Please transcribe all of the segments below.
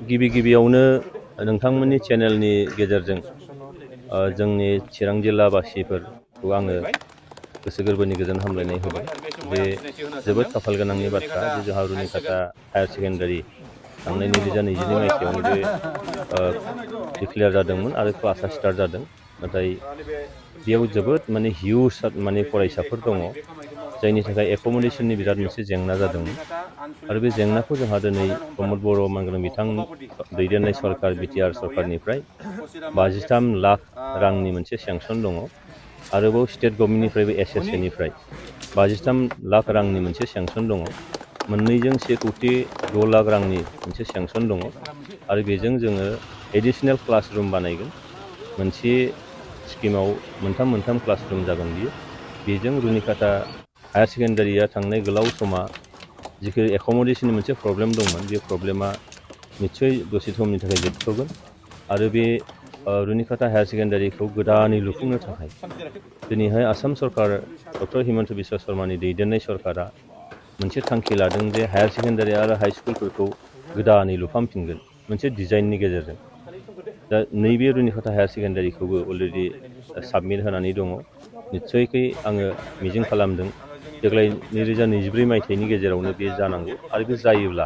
गिबियावनो नोंथांमोननि चेनेलनि गेजेरजों जोंनि चिरां जिल्लाबासिफोरखौ आङो गोसो गोरबोनि गोजोन हामलायनाय होबाय। बे जोबोद खाफाल गोनांनि बाथ्रा जे जोंहा रुनिकाटा हायार सेकेन्डारि थांनाय 2022 मायथाइयावनो बे डिक्लेयार जादोंमोन आरो क्लासआ स्टार्ट जादों। नाथाय बेयाव जोबोद हिउज फरायसाफोर दङ, जायनि थाखाय एक'मडेसननि बिराद मोनसे जेंना जादोंमोन। आरो बे जेंनाखौ जोंहा दिनै प्रमद बर' मांग्रोम बिथां दैदेननाय सरकार बिटिआर सरकारनिफ्राय 53 लाख रांनि मोनसे सेंसन दङ। आरोबाव स्टेट गभर्नमेन्टनिफ्रायबो SSA निफ्राय 53 लाख रांनि मोनसे सेंसन दङ। मोननैजों 1,06 लाख रांनि मोनसे सेंसन दङ। आरो बेजों जोङो एडिसनेल क्लास रुम बानायगोन। मोनसे स्किमाव मोनथाम क्लास रुम जागोन बियो। बेजों रुनिकाटा हायार सेकेन्डारिया थांनाय गोलाव समा जिखि एक'मडेसननि मोनसे प्रब्लेम दंमोन, बे प्रब्लेमा निस्सय दसे समनि थाखाय जोबथ'गोन। आरो बे रुनिकाटा हायार सेकेन्डारिखौ गोदानै लुफुंनो थाखाय दिनैहाय आसाम सरकार डक्टर हिमन्त बिश्व शर्मानि दैदेननाय सरकारा मोनसे थांखि लादों जे हायार सेकेन्डारि आरो हाइ स्कुलफोरखौ गोदानै लुफामफिनगोन मोनसे डिजाइननि गेजेरजों। दा नैबे रुनिकाटा हायार सेकेन्डारिखौबो अलरेडि साबमिट होनानै दङ। निस्सयकै आङो मिजिं खालामदों देग्लाय 2024 मायथाइनि गेजेरावनो बे जानांगौ। आरो बे जायोब्ला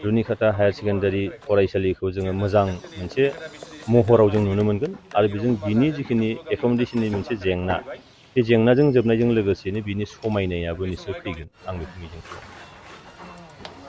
रुनिकाटा हायार सेकेन्डारि फरायसालिखौ जोङो मोजां मोनसे महराव जों नुनो मोनगोन। आरो बेजों बिनि जिखिनि एक'मडेसननि मोनसे जेंना, बे जेंनाजों जोबनायजों लोगोसेनो बिनि समायनायाबो निस्सय फैगोन, आं बेखौ मिजिं खालामो।